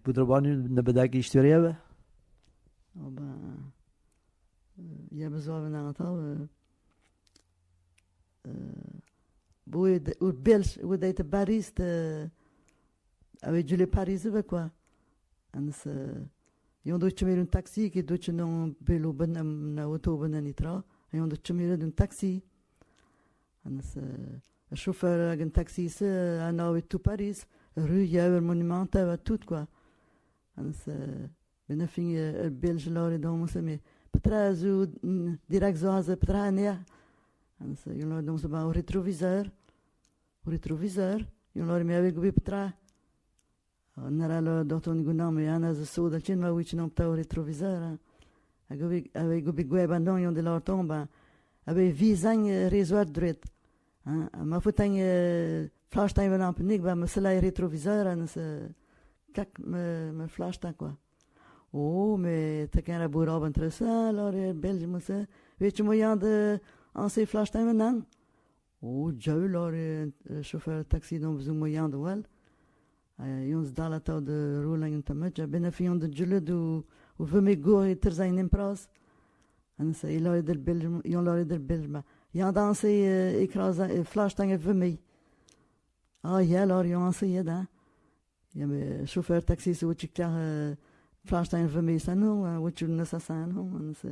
Bout a nebeut istorioù? Oh ben, ya besoin un atav. Boe Belge, oa deit da Bariz da a vez Paris ivez quoi. Ans yon doet kemer un taxi ket doet non belo ben na auto ben an itra. Yon doet kemer un taxi. Ans ar chauffeur hag an taxi-se anavet tout Paris, rue ur monument a tout quoi. Ans ben a fin ur Belge lâret deomp mais petra a zo dirak zo aze petra anezhañ. Ans yon lâret deomp ba o rétroviseur. O rétroviseur. Yon lâret me avec petra. Nara doton gunam me ana zo so da chen ma wich non pta o rétroviseur. Hag avec go bet gweb an yon de lâret ba avec vizagn rezoar druet. Ma foutañ flashtañ vel an nik ba ma sela rétroviseur an se kak me me flashtañ quoi. Oh, mais te ken a boer op interesse, alors België moet ze. Weet je mooi aan de aan se flashtañ nan? Oh, jau lor chauffeur taxi dan zo mooi aan de wel. Jons dal atao de rolang en tamet, ben a fion de julle do o ve me gour e ter zijn in pras. En se il der België, jon lor der België. Ja dan se écrasa flashtañ ve me. Ah ja, lor jon se ja da. Ja, mais chauffeur taxi se wat je klaar flashtañ ve me sa non, wat je na sa sa non, en se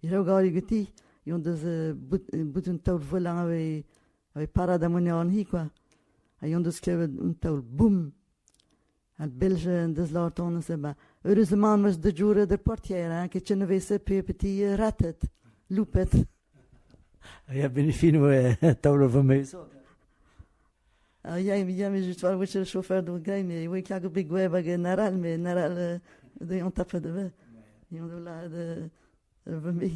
il raw gari geti, jon deus bout un taol volant avec avec parad an hi quoi. Ha jon deus klevet un taol boum. Al Belge deus lâret on se ba heureusement meus de djoure de portière hein, ket ne vese pe petit ratet, loupet. Ya ben fin oa taol o me zo. Ah ya, ya, mais je vois le chauffeur do gay, mais oui, klag bet gweb hag en aral, mais en aral de yon tapet de ve. Yon do la de ve me.